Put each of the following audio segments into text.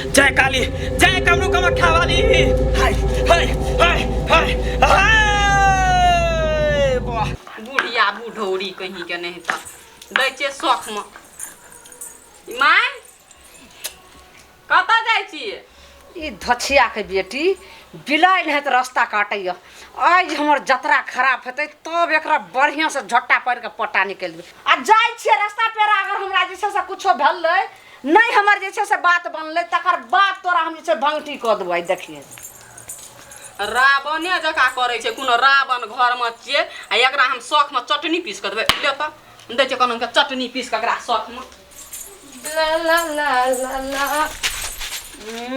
जय काली, जय कमरू कामाख्या वाली। हाय हाय हाय हाय हाय, वाह। बुढ़िया बुढ़ौरी कहीं के नहीं तऽ दै छियै शौखमे। माय, कतऽ जाइ छियै? ई धछियाके बेटी बिलाइ नहि तऽ रास्ता काटैया। आइ जे हमर जतरा खराब हेतै तब एकरा बढ़िआँसँ झट्टा पारि कऽ पट्टा निकालि देबै। आ जाइ छियै रास्ता पेरा, अगर हमरा जे छै से कुछो भेलै नहि, हमर जे छै से बात बनलै, तकर बाद तोरा हम जे छै भंगठी कऽ देबौ। आइ देखिए। रावणे जकाँ करै छै, कोनो रावण घरमे छियै आ एकरा हम शौखमे चटनी पीस कऽ देबै। ले तऽ दै छियै कोनो चटनी पीस कऽ एकरा शौखमे। ला ला ला ला ला।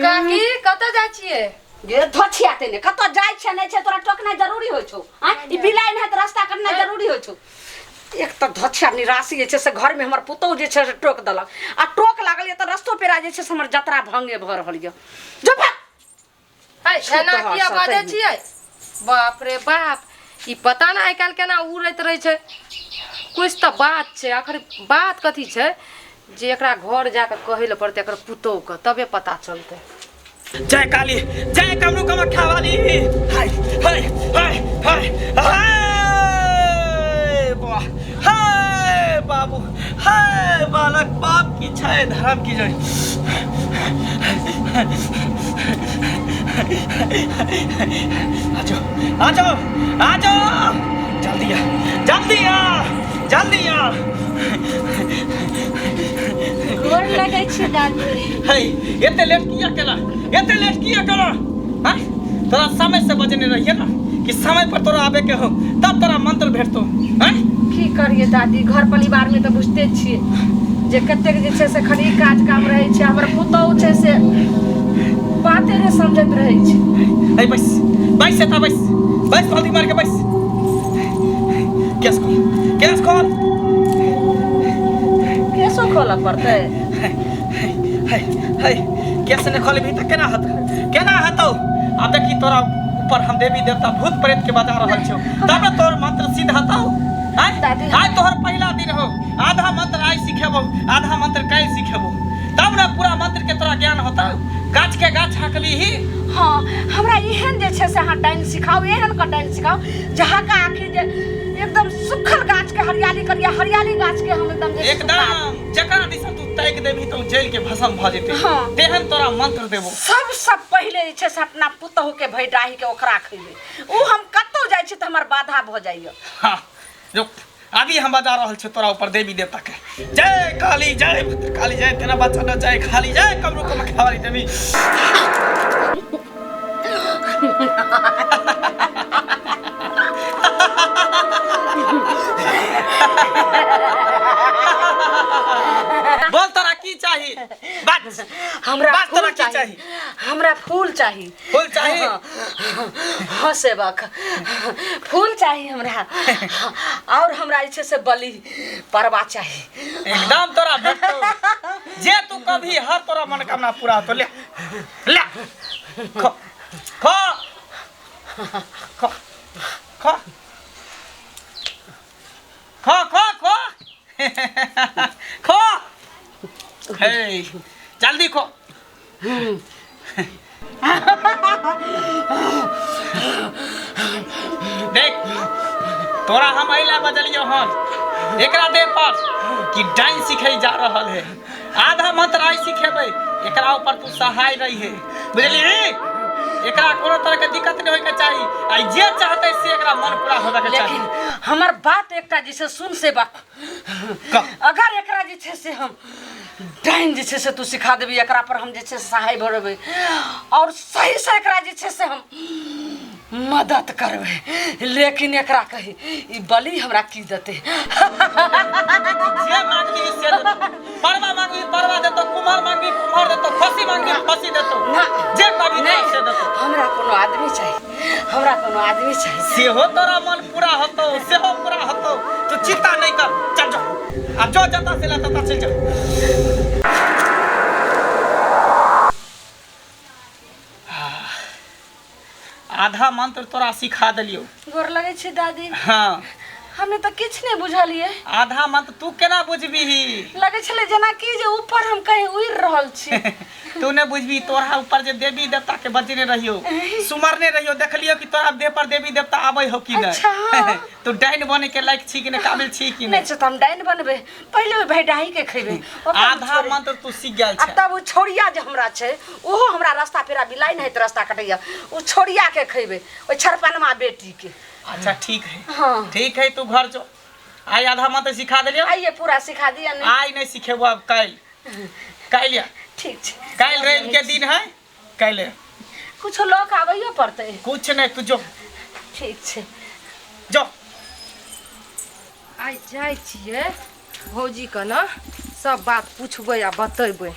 काकी, कतऽ जाइ छियै? गे धोछिया, तेने कतऽ जाइ छै नहि छै तोरा टोकनाइ जरूरी होइ छौ? आँय, ई बिलाइ नहि तऽ रास्ता कटनाइ जरूरी होइ छौ? एक तऽ धोछिया निराशी जे छै से घरमे हमर पुतहु जे छै से टोक देलक आ टोक लागल यऽ तऽ रस्तो पेरा जे छै से हमर जतरा भंगे भऽ रहल यऽ। जो भाग। है, एना छूतहा किया सँ बाजै कहीं। छियै? बाप रे बाप, ई पता नहि आइ काल्हि केना उड़ैत रहै छै। कुछ तऽ बात छै। आखिर बात कथी छै जे एकरा घर जाकऽ कहै लए पड़तै एकर पुतोहुके, तबे पता चलतै। जय काली, जय कमरू कामाख्या वाली। हाय हाय हाय हाय हाय, वाह। हाय बाबू, हाय बालक, बाप की छै धर्म की जय। आ जाओ, आ जाओ, आ जाओ, जल्दी आ, जल्दी आ, जल्दी आ। गोर लगै छी दादी। हे, एते लेट किया केला? एते लेट किया केला? हैं, तोरा समय से बजने रहिए ना कि समय पर तोरा आबे के हो, तब तोरा मंत्र भेटतो। हैं, की करिए दादी, घर परिवार में तऽ बुझते छियै जे कतेक जे छै से खाली काज काम रहै छै। हमर पुतहु छै से बाते नहि समझैत रहै छै। हे, बैस, बैस एतऽ, बैस, बैस, पालथी मार के बैस। केस खोल, केस खोल। केसो खोलऽ पड़तै? हे हे, केस नहि खोलबही तऽ केना हेतौ? केना हेतौ? आब देखी, तोरा ऊपर हम देवी देवता भूत प्रेत के बजा रहल छौ, तब ने तोहर मंत्र सिद्ध हेतौ। आँय? दादी, आइ तोहर पहिला दिन हो। आधा मंत्र आइ सिखेबौ, आधा मंत्र काल्हि सिखेबौ, तब ने पूरा मंत्र के तोरा ज्ञान होतौ। गाछ के गाछ हकबीही। हँ, हमरा एहन जे छै से अहाँ डाइन सिखाउ, एहन के डाइन सिखाउ जहाँ का आखिर जे एकदम सुखल गाछ के हरियाली करिए, हरियाली गाछ के हम एकदम जे सुखा एकदम जकरा दिसन तू ताकि देबही तऽ ओ जलि के भस्म भऽ जेतै। हँ। तेहन तोरा मंत्र देबो। सबसँ पहिले जे छै से अपना पुतहु के भैडाही के ओकरा खैबै। ओ हम कतहु जाइ छी तऽ हमर बाधा भऽ जाइए। हाँ, रुक, अभी हम बजा रहल छी तोरा ऊपर देवी देवता के। जय काली, जय भद्र काली, जय तेना बच्चा, जय खाली, जय कमरू कमखावाली देवी। बोल, तोरा की चाही? बात हमरा बात, तोरा फूल की चाही। चाही? हमरा फूल चाही। फूल चाही? हाँ सेवक, फूल चाही हमरा और हमरा जे छै से बलि परवा चाही। एकदम तोरा भेटतौ जे तू कभी, हर तोरा मनोकामना पूरा होतो। ले, ले, खो, खो, खो, खो, खो, खो, खो, खो। हे, जल्दी खो। देख, तोरा हम अइला बजलियो हन एकरा देह पर कि डाइन सिखै जा रहल है। आधा मंत्र आइ सिखेबै, एकरा ऊपर तू सहाय रही है, बुझलिही? एकरा कोनो तरह के दिक्कत नहीं होय के चाही आ जे चाहते से एकरा मन पूरा होबे के चाही। लेकिन हमर बात एकटा जे छै सुन सेवक। कह। अगर एकरा जे छै से हम डाइन जे छै से तू सिखा देबी, एकरा पर हम जे छै से सहाय भरबै और सही से एकरा जे छै से हम मदद करबै, लेकिन एकरा कही ई बलि हमरा की देतै? जे मांगबी से देतौ। परवा मांगबी, परवा देतौ। कुम्हर मांगबी, कुम्हर देतौ। खस्सी मांगबी, खस्सी देतौ। ना। जे कभी नहीं, से देतौ। हमरा कोनो आदमी चाही, हमरा कोनो आदमी चाही। सेहो तोरा मन पूरा होतौ, सेहो पूरा होतौ। तू चिंता नहीं कर, चल जो, आ जो जता से ला तता चल जा। आधा मंत्र तोरा सिखा देलियौ। गोर लगै छी दादी। हाँ। हमे तऽ किछु नहि बुझलियै। आधा मंत्र तू केना बुझबिही? लगै छलै जेनाकि जे ऊपर हम कहीं उड़ि रहल छी। तू ने बुझबी तोरा ऊपर जे देवी देवता के बजने रहियो सुमरने रहियो देखलियो कि तोरा देह पर देवी देवता आबै हो कि अच्छा। नहीं। तू डाइन बने के लायक छी कि नहीं, काबिल छी कि नहीं नहीं? छै तऽ हम डाइन बनबै, पहिले ओहि भैडाही के खैबै, ओकर हम आधा छोड़े। मंत्र तू सीख गेल आ छै। तब ओ छौड़िया जे हमरा छै, ओहो हमरा रास्ता पेरा बिलाइ नहि रास्ता कटैया, ओ छौड़िया के खैबै, ओहि छरपनमा बेटी के। अच्छा ठीक है। हाँ। ठीक है, तू घर जो, आइ आधा मंत्र सिखा देलियो। आइए पूरा सिखा दिया ने। आइ नहीं सिखेबो, अब काल्हि काल्हि आ। ठीक छै। काल्हि रवि के दिन है, काल्हि कुछो लऽ कऽ आबैयो पड़तै? कुछ नहीं, तू जो। ठीक छै। जो। आइ जाइ छियै भौजीके ने, सब बात पुछबै आ बतेबै।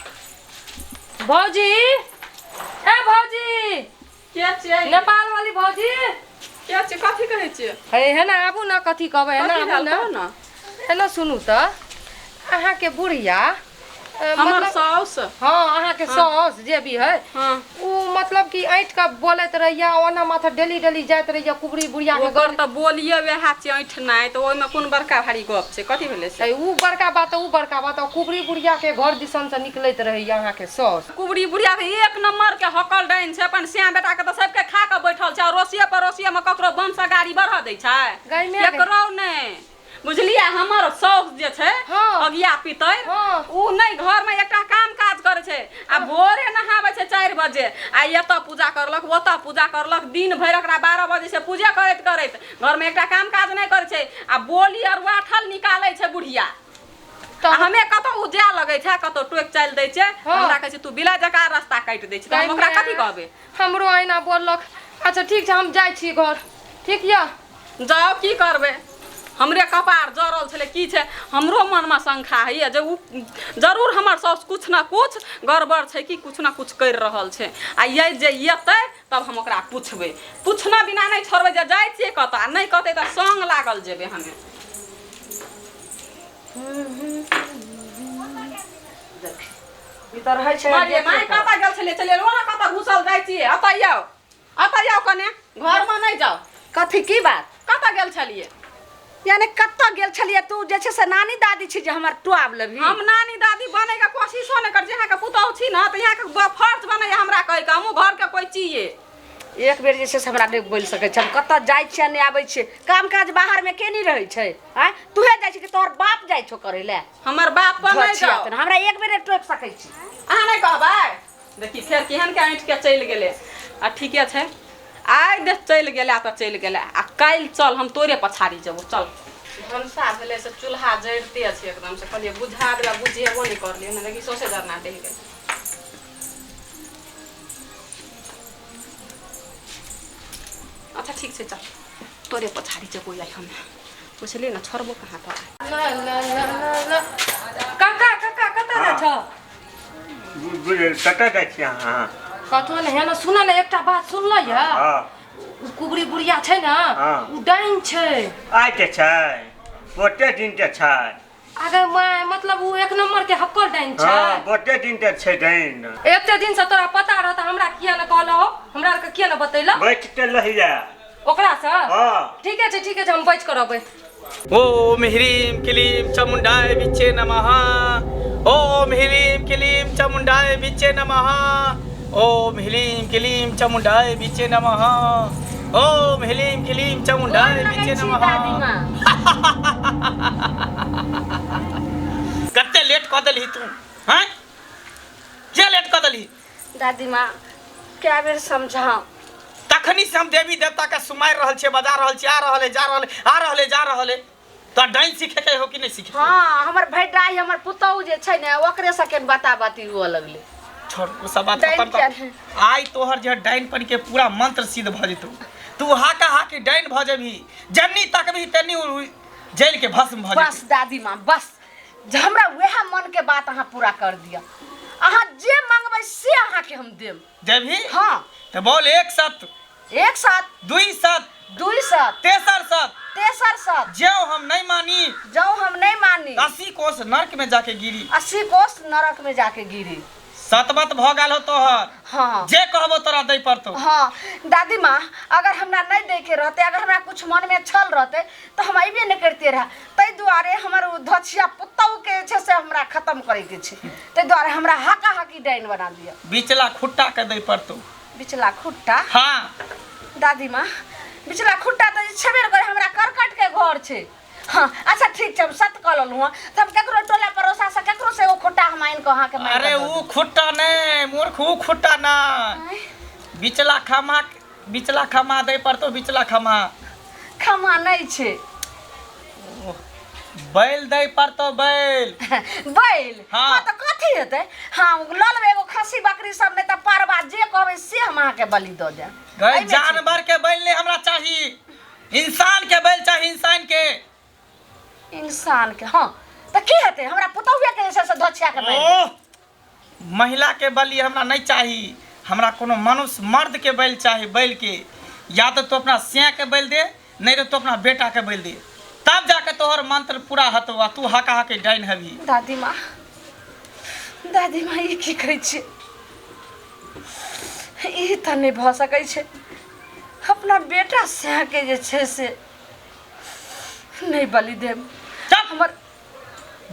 भौजी, ए भौजी। के छियै? नेपाल वाली भौजी। के छियै? कथी कहै छियै? हे हे ने आबू ने, कथी कहबै, हे ने कथी आबू भेल? ने। कहू ने। हे ने सुनू तऽ, अहाँके बुढ़िया हमर मतलब साउस? हँ, अहाँके साउस जे भी है। हाँ। ओ मतलब कि ऐंठ कऽ बोलैत रहैया, ओना माथा डेली डेली जाइत रहैया कुबरी बुढ़िया के। ओकर तऽ बोलिए वएह छियै, ऐंठ नहि तऽ ओहिमे कोन बड़का भारी गप छै? कथी भेलै से? उ बड़का बात, उ बड़का बात, कुबरी बुढ़िया के घर दिसन से निकलैत रहैया अहाँके साउस। कुबरी बुढ़िया के एक नंबर के हकल डाइन छै। अपन सिया बेटा के तऽ सबके खा के बैठल छै, अड़ोसिए पड़ोसिए मे ककरो बम से गाड़ी बढ़ा दै छै? गै माय गै। केकरो नहि, बुझलियै? हमर साउस जे छै, हाँ। अगिया पितर, हाँ। उ नहि घर में एकटा काम काज करै छै, आ भोरे नहाबै छै 4 बजे, आ एतऽ पूजा करलक, ओतऽ पूजा करलक, दिन भरि ओकरा 12 बजे से पूजे करैत करैत, घर में एकटा काम काज नहि करै छै, आ बोली और वाठल निकालै छै बुढ़िया। तऽ आ हमे कतौ उ जाय लगै छै, कतौ टोकि चालि दै छै, हाँ। हमरा कहै छै तू बिलाइ जकाँ रास्ता काटि दै छै। तऽ हम ओकरा कथी कहबै? हमरो ऐना बोललक। अच्छा ठीक छै, हम जाइ छी घर, ठीक यऽ? जाउ, की करबै? हमरे कपार जरल छलै। की छै, हमरो मनमे शंका होइए जे उ जरूर हमर साउस कुछ न कुछ गड़बड़ छै कि कुछ न कुछ करि रहल छै। आ ये जे एतै तब हम ओकरा पुछबै, पुछना बिना नहि छोड़बै जे जाइ छियै कतऽ, आ नहि कहतै तऽ संग लागल जेबै हमे। ई तऽ रहै छै। मारिये माय, कतऽ गेल छलियै? चलियै ओना, कतऽ घुसल जाइ छियै? एतऽ आउ, एतऽ आउ कने, घरमे नहि जाउ। कथी, की बात? कतऽ गेल छलियै? यानी कतऽ गेल छलियै? तू जे छै से नानी दादी छी जे हमर टुआब लेबही? हम नानी दादी बने के कोशिशो नहि करै छी। अहाँके पुतहु छी ने, तऽ अहाँके फर्ज बनैया हमरा कहि के, हमहूँ घरके कोइ छियै। एक बेर जे छै से हमरा नहि बोलि सकै छै। हम कतऽ जाइ छियै, नहि आबै छियै, काम काज बाहरमे के नहि रहै छै? आँय, तूहे जाइ छी कि तोहर बाप जाइ छौ करै लए? हमर बाप पर नहि छिया जाउ। तोरा, हमरा एक बेर नहि टोकि सकै छी। अहाँ नहि कहबै? देखी फेर केहन के ऐंठ के चलि गेलै। आ ठीके छै, आइ देख चलि गेलै तऽ चलि गेलै, आ काल्हि चल, हम तोरे पछाड़ी जेबो। चल, भनसा भेलै से चूल्हा जरिते छै एकदम से। कहलियै बुझा देबै, बुझेबो नहि करलियै ने। देखी सौंसे जरना डहि गेलै। अच्छा ठीक छै, चल, तोरे पछाड़ी जेबो आइ हमे, बुझलियै ने? छोड़बो कहाँ तोरा। ला ला ला ला ला, काका काका, कतऽ जाइ छौ? कतऽ जाइ छी अहाँ? कतौ नहि। हे ने सुन ने, एकटा बात सुनलै यऽ? हँ। उ कुबरी बुढ़िया छै ने, हाँ। उ डाइन छै। आइ के छै, गोटे दिन के छै। अगर मैं मतलब उ एक नंबर के हक्कल डाइन छै। हँ, गोटे दिन के छै डाइन। एते दिन से तोरा पता रहत, हमरा किया ने कहलहो? हमरा आरके किया ने बतैलह? बैठ के लहिया ओकरा से। हँ। ठीके छै, ठीके छै, हम बचि कऽ रहबै। ओम ह्रीं क्लीं चामुण्डाय विच्चे नमः। ओम ह्रीं क्लीं चामुण्डाय विच्चे नमः। ओम ह्रीं क्लीं चामुण्डाय विच्चे नमः। ओम ह्रीं क्लीं चामुण्डाय गोर लगै विच्चे छी नमः। दादीमाँ। कते लेट कऽ देलही तू? हैं, जे लेट कऽ देलही? दादीमाँ, कए बेर समझाउ। तखनी से हम देवी देवता के सुमारि रहल छियै, बजा रहल छियै, आ रहल है, जा रहल है, आ रहल है, जा रहल है। तो डाइन सीखे के हो कि नहीं सीखे के? हँ, हमर भैडाई, हमर पुतहु जे छै ने, ओकरे सबके बता बाती हुअ लगलै। छोड़ ओ सब बात, डाइन खत्म किया कर। नहि? आइ तोहर जे डाइनपन के पूरा मंत्र सिद्ध भऽ जेतौ। तू हाका हाकी डाइन भऽ जेबही, जन्नी तकबही तन्नी उ जलि के भस्म भऽ बस जेतौ। दादीमाँ, बस, जे हमरा वएह मन के बात अहाँ पूरा कर दिअ। अहाँ जे मंगबै से अहाँके हम देब। देबही? हँ। तऽ बोल, एक सत। एक सत। दुई सत। दुई सत। तेसर सत। तेसर सत। ज्यों हम नहीं मानी, जौ हम नहीं मानी, 80 कोस नर्क में जाके गिरी। 80 कोस नरक में जाके गिरी। सतबत भऽ गेल हो तोहर। हाँ। जे कहबो तोरा दै पड़तो। हाँ दादी माँ, अगर हमरा नहीं दे के रहते, अगर हमरा कुछ मन में छल रहते तो हम अबे नहीं करते रह। ताहि दुआरे हमर उ धछिया पुतहु के जे छै से हमरा खत्म करे के छै, ताहि दुआरे हमरा हाका हाकी डाइन बना दिअ। बिचला खुट्टा के दै पड़तो। बिचला खुट्टा? हाँ। दादी माँ, बिचला खुट्टा तऽ छेबे करे, हमरा करकट के घर छै। हाँ अच्छा ठीक छै, हम सत कऽ लेलहुँ हँ, तऽ हम केकरो टोला पड़ोसा से केकरो से एगो खुट्टा हम आनि कऽ अहाँके मारि अरे कऽ दऽ उ खुट्टा नहि मूर्ख, उ खुट्टा नहि, बिचला खम्हा, बिचला खम्हा दै पड़तो, बिचला खम्हा। खम्हा नहि छै। बैल दै पड़तो, बैल। बैल? हाँ। हाँ तऽ कथी हेतै, हाँ लऽ लेबै एगो खस्सी बकरी सब, नहि तऽ परबा जे कहबै से हम अहाँके बलि दऽ देब। गै एहिमे छै। जानवर के बैल नहि हमरा चाही, इंसान के बैल चाही, इंसान के। इंसान के? हाँ तऽ की हेतै, हमरा पुतहुए के जे छै से धोछिया के मारि देब। ओह, महिला के बलि हमरा नहीं चाही, हमरा कोनो मनुष्य मर्द के बैल चाही, बैल के। या तो तू अपना सिया के बैल दे, नहीं तो तू अपना बेटा के बैल दे, तब जाके तोहर मंत्र पूरा हतो आ तू हाका हाके डाइन हबी। दादी माँ, दादी माँ, ई की कहै छियै? ई तऽ नहि भऽ सकै छै, अपना बेटा के जे छै से नहि बलि देब। चुप। हमर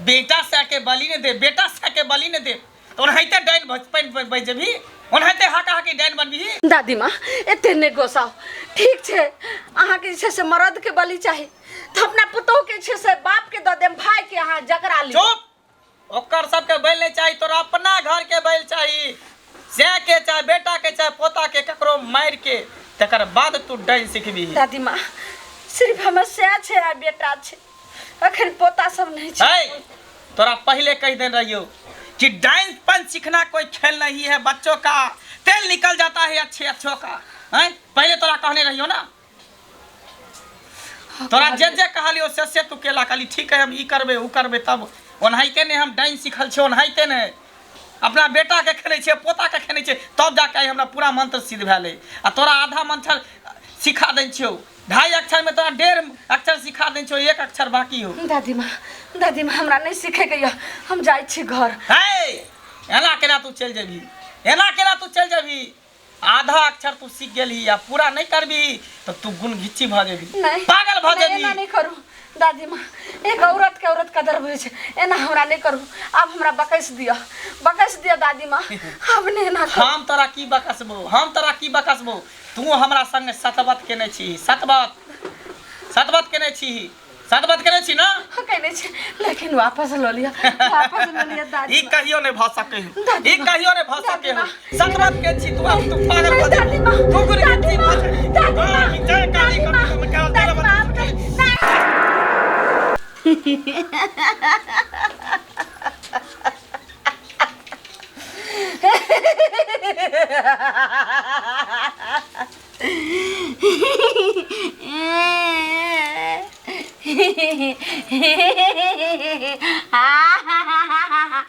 बेटा से के बलि नहि दे, बेटा से के बलि नहि दे तऽ ओनाहिते डाइन बचपन बजि जेबही, ओनाहिते हाका हाकी डाइन बनबिही। दादी माँ, एते नहि गोसाउ, ठीक छै, अहाँके जे छै से मरदके बलि चाही तऽ अपना पुतोहुके जे छै से बापके दऽ देब, भायके, अहाँ जकरा ली। चुप, ओकर सबके बैल नहीं चाही तोरा, अपना घर के बैल चाही, से के चाहे बेटा के चाहे पोता के, ककरो मार के तकर बाद तू डाइन सिखबी। दादी माँ, सिर्फ हमर सएह छै आ बेटा छै, अखन पोता सब नहीं छै। है, तोरा पहले कह देने रहियो कि डाइन पन सीखना कोई खेल नहीं है, बच्चों का तेल निकल जाता है अच्छे अच्छों का। हैं, पहले तोरा कहने रहियो ना, तोरा जे जे कहलियो से से तू केला, कहली ठीक है हम ई करबे ऊ करबे, तब ओनाहिते नहीं हम डाइन सिखल छियै, ओनाहिते नहीं अपना बेटा के खेने छियै, पोता के खेने छियै, तब जाके आइ हमरा पूरा मंत्र सिद्ध भेलै। आ तोरा आधा मंत्र सिखा दै छियौ, 2.5 अक्षर में तोरा 1.5 अक्षर सिखा दै छियौ, 1 अक्षर बाकी हो। दादी माँ, दादी माँ, हमरा नहीं सीखे के यऽ, हम जाइ छी घर। है, एना केना तू चलि जेबही, एना केना तू चलि जेबही? आधा अक्षर तू सीख गेलही आ पूरा नहीं करबी तऽ तू गुण घिच्ची भऽ जेबही, नहीं, पागल भऽ नहीं, जेबही। एना नहीं करू दादी माँ, एक औरत के औरत कदर होइ छै, एना हमरा नहीं करू। आब हमरा बकैस दिअ, बकैस दिअ दादी माँ, आब नहि एना करू। हम तोरा की बकसबो, हम तोरा की बकसबो? तू हमरा संग सतबत केने छी, सतबत, सतबत केने छी, सतबत केने छी ना? हाँ, केने छी, लेकिन वापस लऽ लिअ, वापस लऽ लिअ दादी ई माँ। कहियो नहीं भऽ सकै हो, दादी ई माँ। कहियो नहीं भऽ दादी सकै हो। माँ। सतबत के छी तू, आब तू पागल भऽ दादी जेबही। माँ। तू गुण दादी घिच्ची माँ। भऽ जेबही। दादी माँ। हाँ, जय काली दादी माँ। कभी कभी दादी माँ, आब नहि, नहि।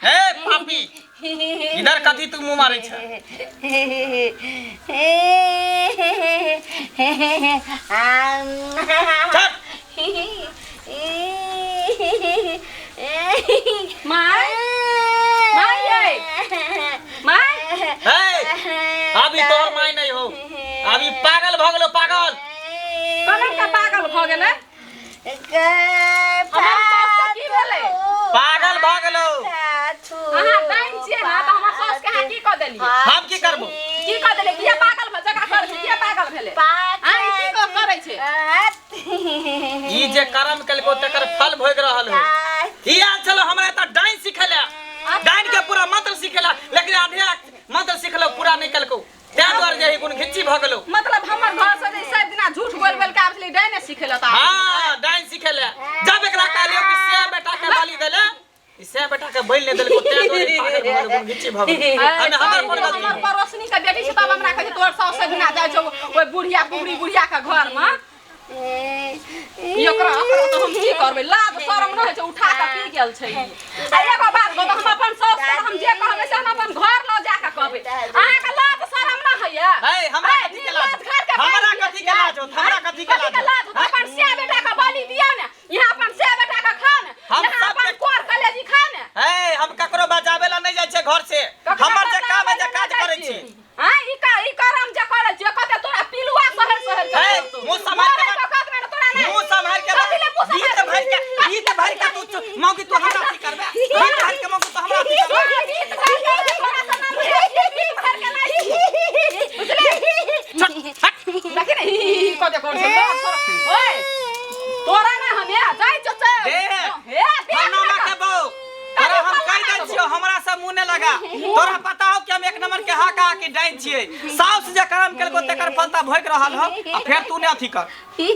हे पापी, इधर कथी तू मुँह मारै छै? चल। My, my यै, my. हे, अभी तोहर माय नहीं हो, अभी पागल भऽ गेलो, पागल। कना का पागल भऽ गेलै? हमर सास के की भेलै? पागल भऽ गेलो। अहाँ डाइन छियै ने, तऽ हमर सास के अहाँ की कऽ देलियै? हम की करबो? की कऽ देलियै? किया पागल भऽ जकरा करै छै, किया पागल भेलै? अहाँ ई की कऽ करै छै? ई जे कर्म केलको तकर फल भोग रहल हो। ई आयल छलो हमरा एतऽ डाइन सिखेला, डाइन के पूरा मंत्र सिखेला, लेकिन आधे मंत्र सिखलो पूरा नहीं केलको, तैं दुआरे जे गुण घिच्ची भऽ गेलो। मतलब हमर घर से जे सब दिना झूठ बोल बोल के आबै छलै, डाइने सिखेला तऽ? हाँ, डाइन सिखेला। जब एकरा कहलियो कि से बेटा के बलि देले, ई से बेटा के बलि नहीं देलको, तैं दुआरे ई पागल भऽ गेलो, गुण घिच्ची भऽ गेलो। एहिमे हमर कोन गलती? हमर पड़ोसनी के बेटी छै, तब हमरा कहै छै तोहर साउस सब दिना जाइ छौ ओहि बुढ़िया कुबरी बुढ़िया के घर में। ई ओकरा ओकरा तऽ हम की करबै? लाज शरम नहि होइ छै, उठा कऽ पी गेल छै ई। आ एगो बात कहू तऽ हम अपन साउस के हम जे कहबै से हम अपन घर लऽ जा कऽ कहबै। अहाँके लाज शरम नहि होइए? है, हमरा कथी के लाज? निर्लाज घर के हमरा बाहर कथी के लाज होत? हमरा कथी के कथी के लाज लाज होत? अपन सिया बेटा के बलि दियौ ने, यहाँ अपन सिया बेटा के खाउ ने, हम यहाँ सबके अपन कोर कलेजी खाउ ने। है, हम ककरो बजाबे ला नहीं जाइ छियै घर से। ककरो हमर जे कते कर छै ओए तोरा ना हम ए जाइ छौ चल देख। हे देख फलनामा ना के बहू तोरा हम कहि दै छियौ हमरा से मुंह नहि लगा तोरा पता हो कि हम एक नंबर के हाका हाकी डाइन छियै साउस जे काम केलको तेकर फल तऽ भोगि रहल हो आ फेर तू ने अथी कर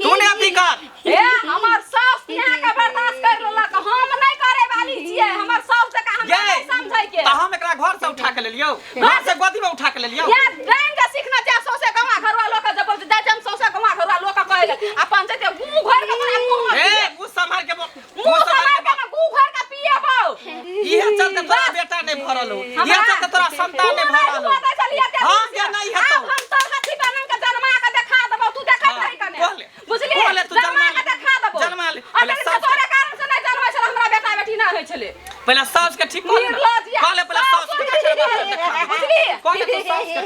तू ने अथी कर हे हमर साउस यहाँ के बर्दाश्त कर लेलक हम नहीं करे वाली छियै हमर साउस जकाँ हमरा ये नहीं समझै के तऽ हम एकरा घर से उठा के लेलियौ घर से गोदी में उठा के लेलियौ यहाँ डाइन के सीखना चाहे सौसे गाँव घरवा लोक के जब जाइ छै हम सौसे गाँव घरवा लोक के कहै ले अपन जते मुँह घर के तोरा मुँह में ए पिए। मुंह संभाल के बोल मुँह संभाल के ना मुँह घर के पिएबौ इहे चलते तोरा बेटा नहीं भरल हो इहे चलते तोरा संतान नहीं भरल हो हाँ, ये नहीं हेतौ। आब हम तोर हाथी बनम के जन्मा के देखा देबौ तू देखैत हाँ, रही कने बोले। बुझलिए बोले, तू जन्मा जन्मा के ले। देखा देबौ जन्मा ले। आ पहिले तखन साउस- तोरे कारण से नहीं जन्मै छलै हमरा बेटा बेटी ना होइ छलै पहिले साउस के ठीक कर निर्लज या। कहले पहिले साउस के ठीक कर बुझलिए कहले तू साउस के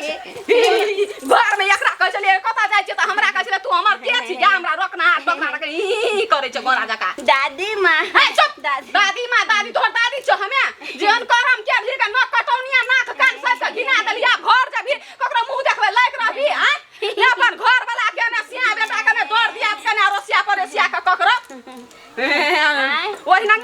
ठीक घर में एकरा कहै छलियै कतऽ जाइ छियै तऽ हमरा कहै छलै तू हमर के छी या हमरा रोकना टोकना रख ई करै छै गोरा जकाँ दादी माँ हे चुप दादी दादी माँ दादी तोहर दादी छौ हमे जेहन करम के भी के नक कटौनिया नाक कान सब के घिना देलिया घर जबी ककरो मुंह देखबै लायक रहबी आँय ने अपन घर वाला के ने सिया बेटा के ने दौड़ दिया के ने अरोसिया पड़ोसिया के ककरो ओहिना